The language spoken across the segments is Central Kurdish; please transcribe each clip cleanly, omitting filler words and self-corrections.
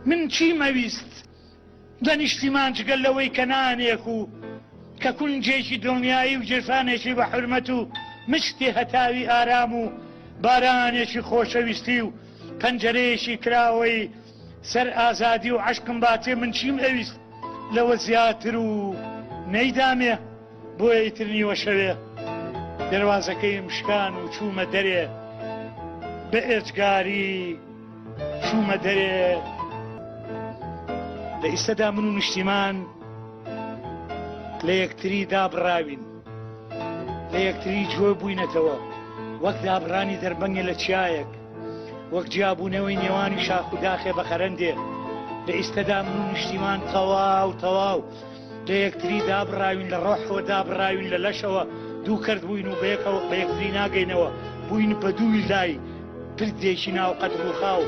من چیم ئەویست لە نیشتیمان جگە لەوەی کە نانێک و کە کونجێکی دڵنیایی و گیرفانێکی بە حورمەت و مشتی هەتاوی ئارام و بارانێکی خۆشەویستی و پەنجەرەیەکی کراوەی سەر ئازادی و عەشقم باتێ من چیم ئەویست لەوە زیاتر و نەیدامێ بۆیە ئیتر نیوە شەوێ دەروازەکەیم شکان و چوومە دەرێ بە ئێجگاری چوومە دەرێ لە ئیستەدا من و نیشتیمان لە یەکتری دابڕاوین لە یەکتری جوێ بووینەتەوە وەک دابڕانی دەربەنگێ لە چیایەک وەک جیابوونەوەی نێوانی شاخ و داخێ بە خەرەندێ لە ئیستەدا من و نیشتیمان تەواو تەواو لە یەکتری دابڕاوین لە ڕۆحەوە دابڕاوین لە لەشەوە دوو کەرت بووین و بەیەکەوە بە یەکتری ناگەینەوە بووین بە دووی لای پردێکی ناو قەد ڕووخاو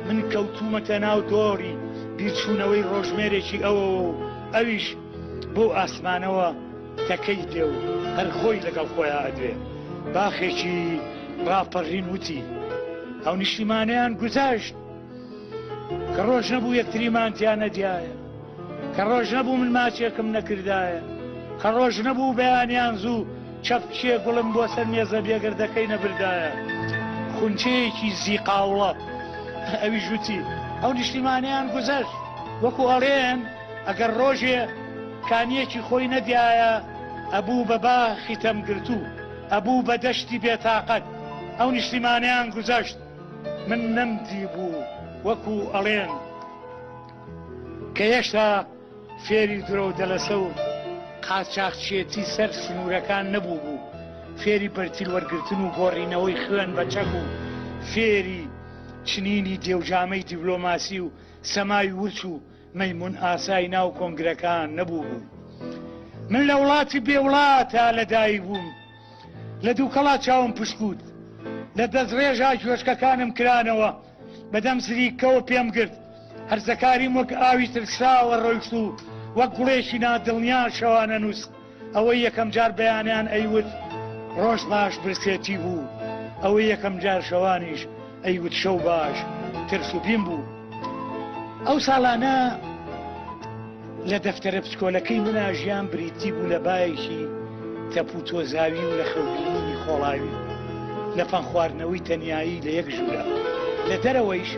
من کەوتوومەتە ناو دۆڕی بیرچوونەوەی ڕۆژمێرێکی ئەوەوە و ئەویش بەو ئاسمانەوە تەکەی دێ و هەر خۆی لەگەڵ خۆیا ئەدوێ. باخێکی ڕاپەڕین وتی، ئەو نیشتیمانەیان گوزەشت کە ڕۆژ نەبوو یەکتریمان تیا نەدیایە، کە ڕۆژ نەبوو من ماچێکم نەکردایە، کە ڕۆژ نەبوو بەیانیان زوو چەپکێ گوڵم بۆ سەر مێزە بێگەردەکەی نەبردایە. خونچەیەکی زیقاوڵە. ئەویش وتی، ئەو نیشتیمانەیان گوزەشت. وەکو ئەڵێن ئەگەر ڕۆژێ کانییەکی خۆی نەدیایە ئەبوو بە باخی تەمگرتوو، ئەبوو بە دەشتی بێتاقەت. ئەو نیشتیمانەیان گوزەشت. من نەمدیبوو وەکو ئەڵێن کە هێشتا فێری درۆو دەلەسە و قاچاخچێتی سەر سنوورەکان نەبووبوو، فێری بەرتیل وەرگرتن و گۆڕینەوەی خوێن بە چەک و فێری چنینی دێوجامەی دیبلۆماسی و سەمای ورچ و مەیموون ئاسای ناو کۆنگرەکان نەبووبوو. من لە وڵاتی بێ وڵاتا لە دایک بووم. لە دووکەڵا چاوم پشکووت. لە دەستڕێژا گوێچکەکانم کرانەوە. بە دەم زریکەوە پێم گرت. هەرزەکاریم وەک ئاوی ترساوە ڕۆیشت و وەک گوڵێکی نادڵنیا شەوانە نووست. ئەوەی یەکەم جار بەیانیان ئەیوت ڕۆژ باش برسێتی بوو، ئەوەی یەکەم جار شەوانیش ئەیوت شەو باش ترس و بیم بوو. ئەو ساڵانە لە دەفتەرە بچکۆلەکەی منا ژیان بریتی بوو لە بایەکی تەپ و تۆزاوی و لە خەوبینینی خۆڵاوی لە پەنخواردنەوەی تەنیایی لە یەک ژوورا. لە دەرەوەیش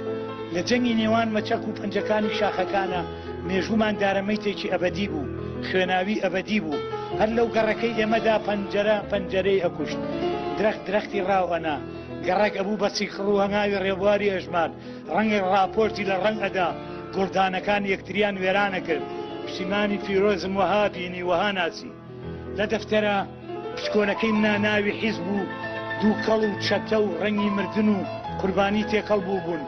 لە جەنگی نێوان مەچەک و پەنجەکانی شاخەکانا مێژوومان دارەمەیتێکی ئەبەدی بوو، خوێناوی ئەبەدی بوو. هەر لەو گەڕەکەی ئێمەدا پەنجەرە پەنجەرەی ئەکوشت، درەخت درەختی ڕاو ئەنا، گەڕەک ئەبوو بە سیخڕ و هەنگاوی ڕێبواری ئەژمارد، ڕەنگێک ڕاپۆرتی لە ڕەنگ ئەدا، گوڵدانەکان یەکتریان وێران ئەکرد. پشتیمانی پیرۆزم وەها بینی، وەها ناسی. لە دەفتەرە پچکۆلەکەی منا ناوی حیزب و دووکەڵ و چەتە و ڕەنگی مردن و قوربانی تێکەڵ بووبوون.